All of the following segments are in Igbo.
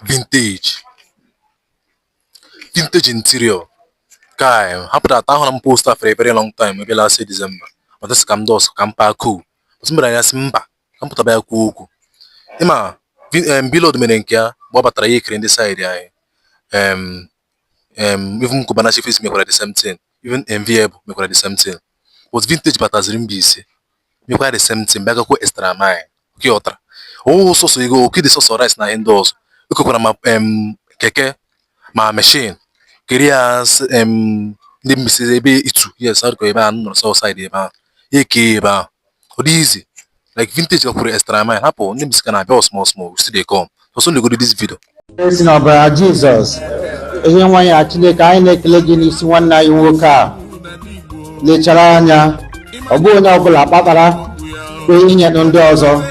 Vintage Vintage Interior. Guy, hapụ that. Ahụrụ m post a for a very long time, maybe last year December, but this ka m dos ka m paa cool, but m bịara ya sị mba, ka m pụtaba ya kwuo okwu. Ịma Blord mere nke ya mgbe ọ batara ya ekere ndị side anyị. Even Cubana Chief mekwara the same thing, even Enviable mekwara the same thing, but Vintage bataziri Mbaise mekwara the same thing, bịa gakwa extra mile. Oke ọtara ọwụwụ sọsọ ego oke dị sọsọ rice na ihe ndị ọzọ ekekwara, ma keke ma machine kere ya. Ndị Mbaise ebe Itu, yes, ọ dịka ebe a nọrọ sọ side ebe ahụ ya eke ebe ahụ. Ọ dị easy like Vintage gakwuru extra mile. Hapụ ndị Mbaise ka na-abịa small small, we still dey come. So so go this video. Esi n'ọbara Jizọs ihe nwa ya. Chineke anyị na-ekele gị n'isi nwanne anyị nwoke a lechara anya. Ọ bụghị onye ọbụla kpatara kwe inye ndị ọzọ,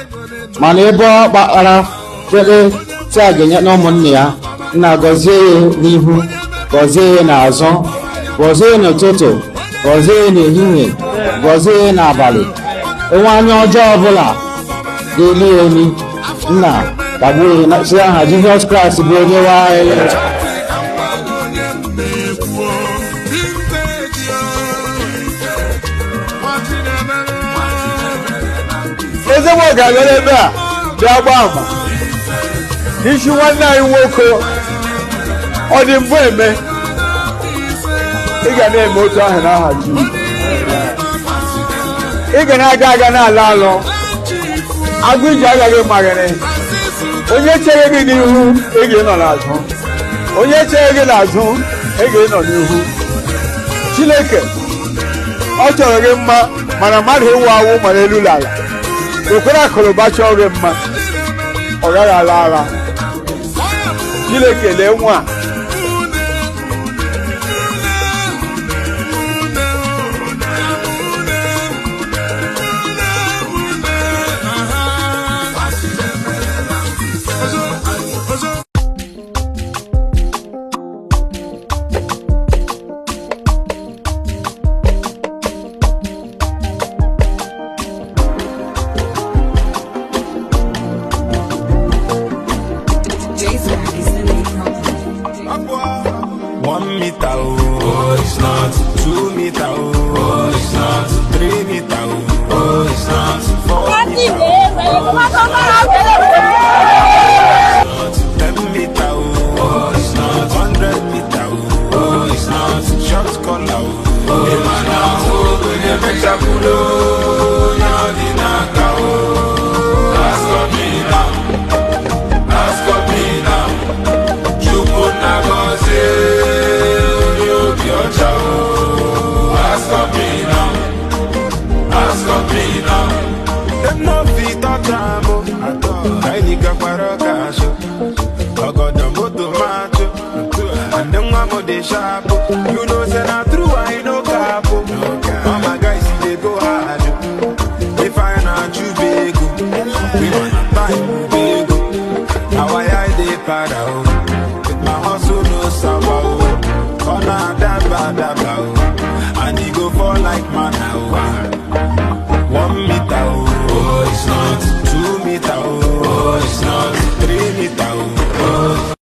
mana ebe ọ kpatara kwere si a ga-enye na ụmụnne ya. Nna, gọzie ya n'ihu, gọzie ya n'azụ, gọzie ya n'ụtụtụ, gọzie ya n'ehihie, gọzie ya n'abalị. Enwe anya ọjọọ ọbụla ga-eli ya emi, nna, kagbuo ya na si aha Jizọs Kraịst bụ onye nwe anyị. Ezigbo ga-abịa n'ebe a bịa gbaa ama n'isi nwanne anyị nwoke. Ọ dị mbụ eme, ị ga na-eme otu ahụ n'aha Jizọs. Ị ga na-aga aga n'ala alọ agụ iji agaghị maghịrị. Onye chere gị n'ihu, ị ga-ịnọ n'azụ. Onye chere gị n'azụ, ị ga-ịnọ n'ihu. Chineke ọ chọrọ gị mma, mana mmadụ ịwụ awụ mara elu ala wekwere akụrụba chọọ gị mma, ọ gaghị ala ala. Chineke, lee nwa a. J-Swag is the name problem. 1 meter, oh, it's not. 2 meter, oh, it's not. 3 meter, oh, it's not. 4 meter, oh, 10 meter, oh, it's not. 100 meter, oh, it's not. Short collar, oh, it's not. Oh, Ask of me now, ask of me now. Chukwu na gọzie onye obi ọcha o. Ask of me now, ask of me now. Dem no fit touch am o. Kaini gakwara cash o. Ọgọdọ moto macho. And then one more dey sharp o. You know say na true, I no cap o. All my guys dey go hard o. If I na chubego, we wanna buy ego. Our eye dey para o. With my hustle no sour o. Corner daba daba o. And e go fall like mana o.